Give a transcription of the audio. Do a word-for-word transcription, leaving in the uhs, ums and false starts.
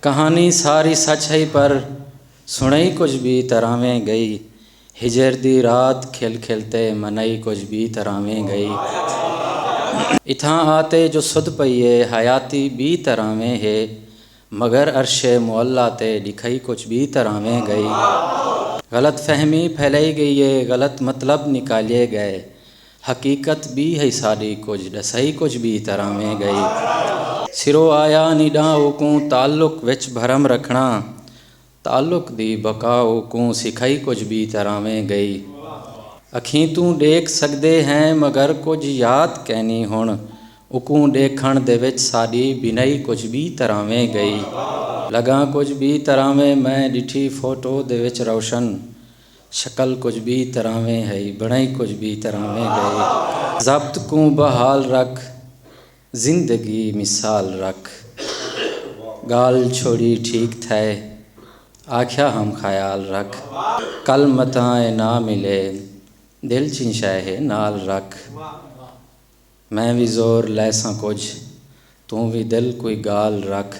کہانی ساری سچ ہئی پر سݨائی کجھ ٻی طرح ویں ڳئی۔ ہجر دی رات کھل کھل تے منائی کجھ ٻی طرح ویں ڳئی۔ اتھاں آ تے جو سدھ پئی اے حیاتی ٻی طرح ویں ہے، مگر عرش معلیٰ تے ݙکھائی کجھ ٻی طرح ویں ڳئی۔ غلط فہمی پھیلائی ڳئی اے، غلط مطلب نکالیے ڳئے۔ حقیقت ٻی ہئی ساݙی، کجھ ݙسائی کجھ ٻی طرح ویں ڳئی۔ سرو آیا نی ݙاں اوکوں تعلق وچ بھرم رکھݨا، تعلق دی بقا اوکوں سکھائی کجھ ٻی طرح ویں ڳئی۔ اکھیں توں ݙیکھ سڳدے ہیں مگر کجھ یاد کینی ہݨ، اوکوں ݙیکھݨ دے وچ ساݙی بینائی کجھ ٻی طرح ویں ڳئی۔ لڳاں کجھ ٻی طرح ویں، میں ݙٹھی فوٹو دے وچ روشن، شکل کجھ ٻی طرح ویں ہئی، بݨائی کجھ ٻی طرح ویں ڳئی۔ ضبط کوں بحال رکھ، زندگی مثال رکھ، ڳالھ چھوڑی ٹھیک تھئے، آکھیا ہم خیال رکھ۔ کل متاں اے نہ ملے، دل چیں شئے ہے نال رکھ۔ میں وی زور لیساں کجھ، توں وی دل کوئی ڳالھ رکھ۔